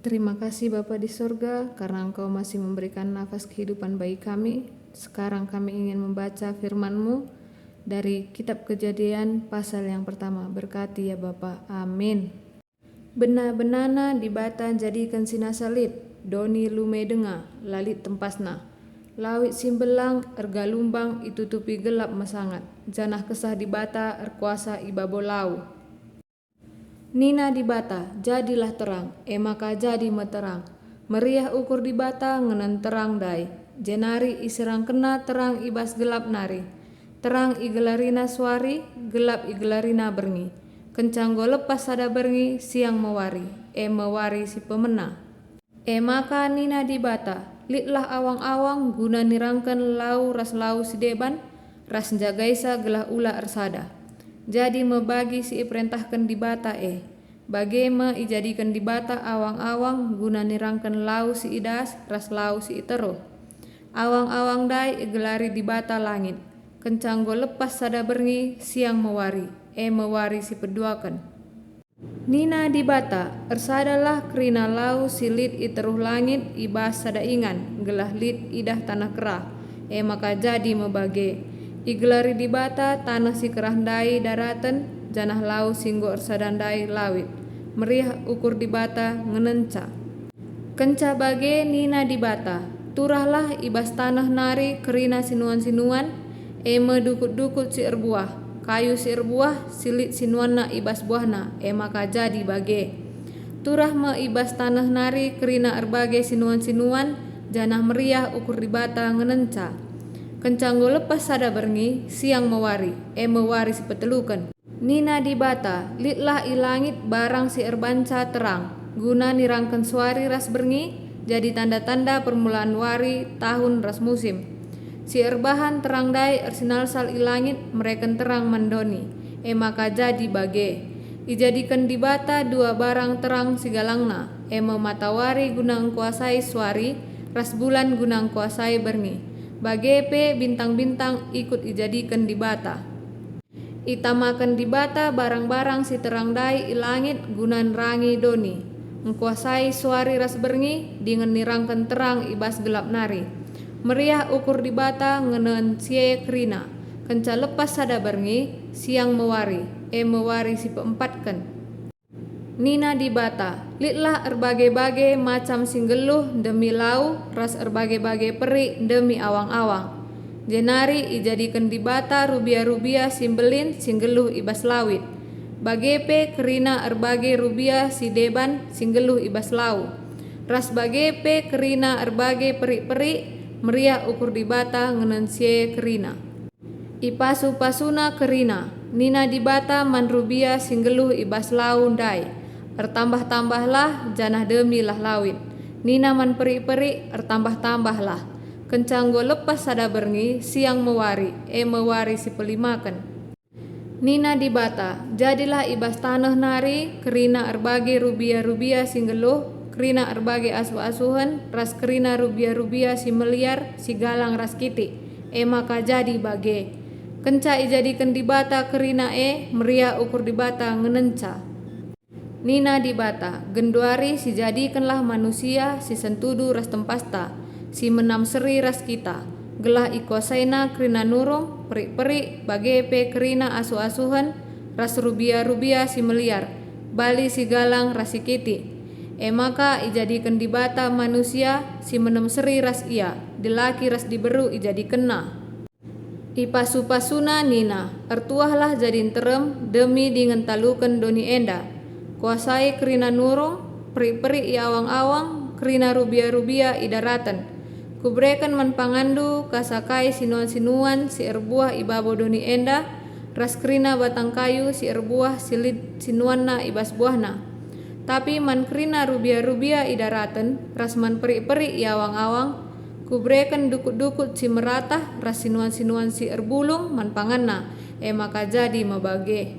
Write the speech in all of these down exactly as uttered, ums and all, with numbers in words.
Terima kasih, Bapa di sorga, karena Engkau masih memberikan nafas kehidupan bagi kami. Sekarang kami ingin membaca firman-Mu dari Kitab Kejadian pasal yang pertama. Berkati ya, Bapa. Amin. Bena-benana Dibata njadiken si nasa lit, doni lume denga, la lit tempasna. Lawit si mbelang ergalumbang itutupi gelap mesangat, janah Kesah Dibata erkuasa i babo lau. Nina Dibata, "Jadilah terang," e maka jadi me terang. Meriah ukur Dibata ngenen terang ndai, jenari iserangkenNa terang i bas gelap nari. Terang igelarina suari, gelap igelarina berngi. Kenca enggo lepas sada berngi, siang me wari, e me wari si pemena. E maka nina Dibata, "Litlah awang-awang guna nirangken lau ras lau si deban, ras njagaisa gelah ula ersada." Jadi me bagi si iperentahken Dibata e. Bage me ijadiken Dibata awang-awang guna nirangken lau si i das ras lau si i teruh. Awang-awang ndai igelari Dibata langit. Kenca enggo lepas sada berngi, siang me wari, e me wari si peduaken. Nina Dibata, "Ersadalah kerina lau si lit i teruh langit i bas sada ingan, gelah lit idah taneh kerah." E maka jadi me bage. Igelari Dibata taneh si kerah ndai daraten, janah lau si enggo ersada ndai lawit. Meriah ukur Dibata ngenenca. Kenca bage nina Dibata, "Turahlah i bas taneh nari kerina sinuan-sinuan, e me dukut-dukut si erbuah, kayu si erbuah, si lit sinuanna i bas buahna," e maka jadi bage. Turah me i bas taneh nari kerina erbage sinuan-sinuan, janah meriah ukur Dibata ngenenca. Kenca enggo lepas sada berngi, siang me wari, e me wari si peteluken. Nina Dibata, "Litlah i langit barang si erbanca terang, guna nirangken suari ras berngi, jadi tanda-tanda permulaan wari, tahun ras musim." Si erbahan terang ndai ersinalsal i langit mereken terang man doni, e maka jadi bage. Ijadiken Dibata dua barang terang si galangna, e me matawari guna engkuasai suari, ras bulan guna engkuasai berngi. Bage pe bintang-bintang ikut ijadiken Dibata. Itamaken Dibata barang-barang si terang ndai i langit guna nerangi doni, engkuasai suari ras berngi, dingen nirangken terang i bas gelap nari. Meriah ukur Dibata ngenen si e kerina. Kenca lepas sada berngi, siang me wari, e me wari si peempatken. Nina Dibata, "Litlah erbage-bage macam si nggeluh ndemi lau ras erbage-bage perik ndemi awang-awang." Jenari ijadiken Dibata rubia-rubia si mbelin si nggeluh i bas lawit, bage pe kerina erbage rubia si deban si nggeluh i bas lau, ras bage pe kerina erbage perik-perik. Meriah ukur Dibata ngenen si e kerina. Ipasu-pasuna kerina, nina Dibata man rubia si nggeluh i bas lau ndai, "Ertambah-tambahlah, janah demilah lawit." Nina man perik-perik, "Ertambah-tambahlah." Kenca enggo lepas sada berngi, siang me wari, e me wari si pelimaken. Nina Dibata, "Jadilah i bas taneh nari kerina erbage rubia-rubia si nggeluh, kerina erbage asuh-asuhen, ras kerina rubia-rubia si meliar, si galang ras kitik." E maka jadi bage. Kenca ijadiken Dibata kerina e, meriah ukur Dibata ngenenca. Nina Dibata, "Genduari sijadikenlah manusia si sentudu ras tempasta, si menam seri ras kita, gelah ikuasaina kerina nurung, perik-perik, bage pe kerina asuh-asuhen, ras rubia-rubia si meliar, bali si galang ras si kitik." E maka ijadiken Dibata manusia si menam seri ras ia, dilaki ras diberu ijadikenNa. Ipasu-pasuna nina, "Ertuahlah jadi nterem demi dingen taluken doni enda. Kuasai kerina nurung, perik-perik i awang-awang, kerina rubia-rubia i daraten. Kubereken man panganndu kasakai sinuan-sinuan si erbuah i babo doni enda, ras kerina batang kayu si erbuah si lit sinuanna i bas buahna. Tapi man kerina rubia-rubia i daraten, ras man perik-perik i awang-awang, Kubereken dukut-dukut si meratah ras sinuan-sinuan si erbulung man panganna, e maka jadi me bage."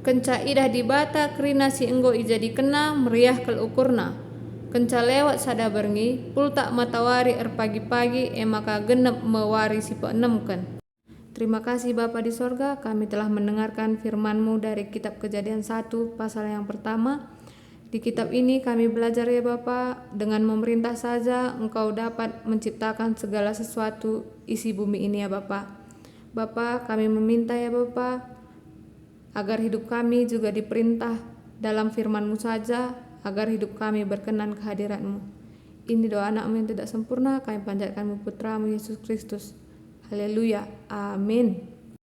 Kenca idah Dibata kerina si enggo ijadikenNa, meriah kal ukurna. Kenca lewat sada berngi, pultak matawari erpagi-pagi, e maka genep me wari si peenemken. Terima kasih, Bapa di sorga, kami telah mendengarkan firman-Mu dari kitab Kejadian satu pasal yang pertama. Di kitab ini kami belajar, ya Bapa, dengan memerintah saja Engkau dapat menciptakan segala sesuatu isi bumi ini, ya Bapa. Bapa, kami meminta, ya Bapa, agar hidup kami juga diperintah dalam firman-Mu saja, agar hidup kami berkenan ke hadirat-Mu. Ini doa Anak-Mu yang tidak sempurna, kami panjatkan-Mu Putra-Mu, Yesus Kristus. Haleluya. Amin.